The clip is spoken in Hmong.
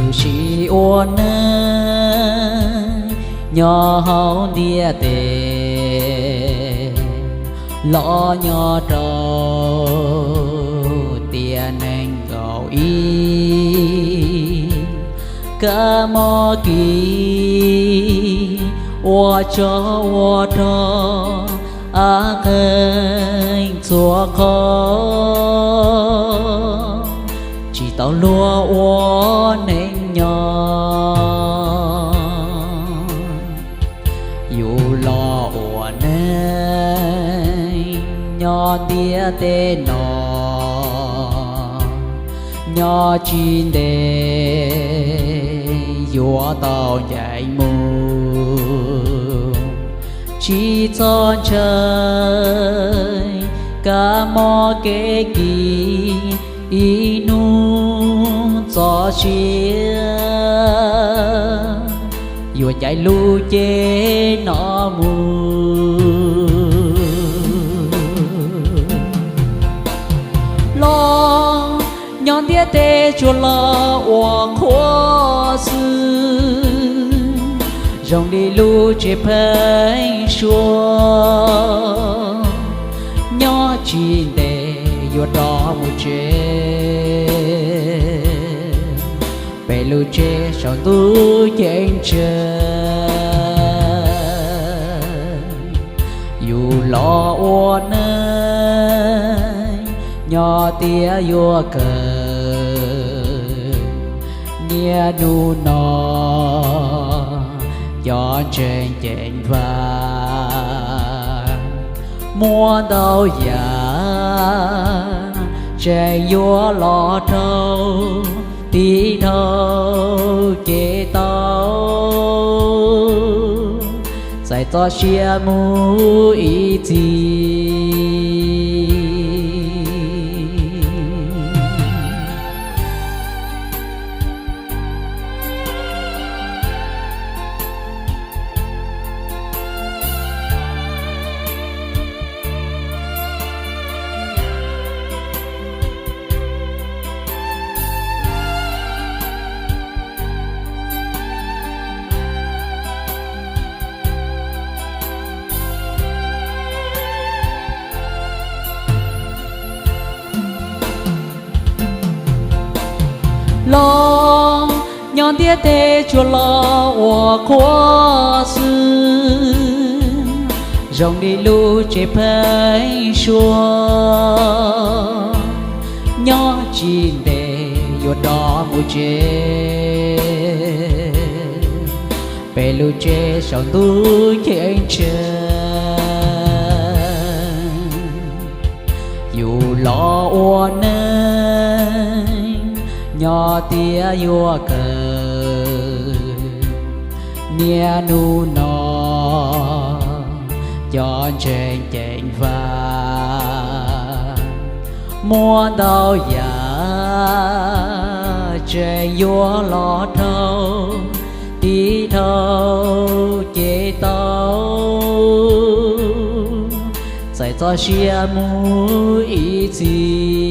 Tus sim ua neej nyob hauv ntiaj teb los nyob rau tiam nees nkaum ib, kab mob kis ua tsov ua rog, av qeeg txhua qhov, tsis tau luag ua neej nyob. Yus los ua neej nyob ntiaj teb no, nyob tsis ntev yuav tau ncaim mus. Tsis txhob ntshai, kab mob kev kis ib hnub txoj sia yuav ncaim lub cev no mus. Los nyob ntiaj teb tsuas los ua qhua xwb, zoo li lub tsev pheeb suab, nyob tsis ntev yuav rov mus tsev, pem lub tsev saum ntuj ceeb tsheej. Yus los ua neej nyob tiav yuav kawg, niaj hnub no cov ntseeg ceev faj muaj ntau yam tseem yuav los rau tiv dhau ces tau txais txoj sia mus ib txhis. Los nyob ntiaj teb tsuas los ua qhua xwb, zoo li lub tsev pheeb suab, nyob tsis ntev yuav rov mus tsev, pem lub tsev saum ntuj ceeb tsheej. Yus los ua neej nyob tiav yuav kawg, niaj hnub no cov ntseeg ceev faj muaj ntau yam tseem yuav los rau tiv dhau ces tau txais txoj sia mus ib txhis.